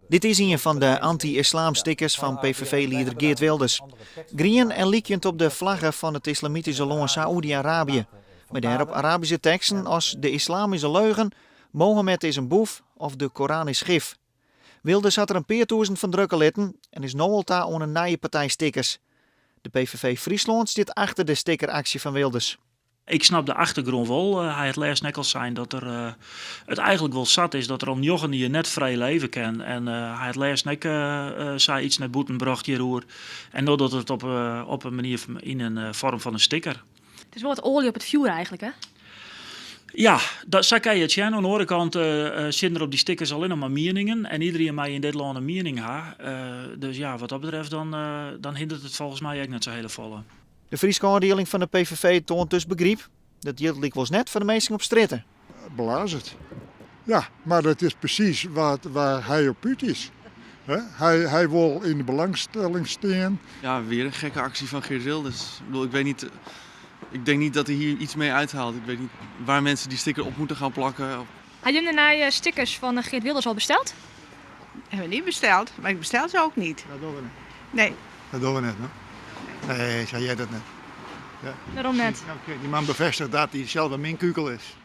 Dit is ien fan de anty-islam-stickers fan PVV-lieder Geert Wilders. Grien en lykjend op de flagge fan it islamityske lân Saoedi-Arabië. Mei dêrop Arabyske teksten as 'De islam is in leugen', 'Mohammed is in boef' of 'De Koran is gif'. Wilders hat der in pear tûzen fan drukke litten en is no al ta oan in nije partij stickers. De PVV Fryslân stiet achter de stickeraksje fan Wilders. Ik snap de achtergrûn wol. Hy hat lêsten ek al sein dat er it eigentlik wol sat is dat er al 9 jier net frij leve kin. En hy hat lêsten ek sa iets nei bûten brocht hjiroer. En no docht er it op in manier yn in foarm fan in sticker. It is wol wat oalje op it fjoer eigentlik, hè? Ja, sa kin je it sjen. Oan de oare kant sitte der op dy stickers allinnich mar mieningen. En iderien mei yn dit lân in miening ha. Dus ja, wat dat betreft dan hinderet it folgens my ek net sa hiele folle. De Fryske ôfdieling fan de PVV toant dus begryp. Dat jildt lykwols net foar de minsken op strjitte. Belazerd. Ja, mar dat is presys wat wêr hy op út is. Hy wol yn de belangstelling stean. Ja, weer een gekke actie van Geert Wilders. Ik bedoel, ik weet niet, ik denk niet dat hij hier iets mee uithaalt. Ik weet niet waar mensen die sticker op moeten gaan plakken. Ha jim de nije stickers fan Geert Wilders al besteld? Hebben we niet besteld, maar ik bestel ze ook niet. Dat dogge we net. Nee. Dat dogge we net, no. Nee, sa heart it net. Ja. Wêrom net? Dy man befêstiget dat hy sels in minkukel is.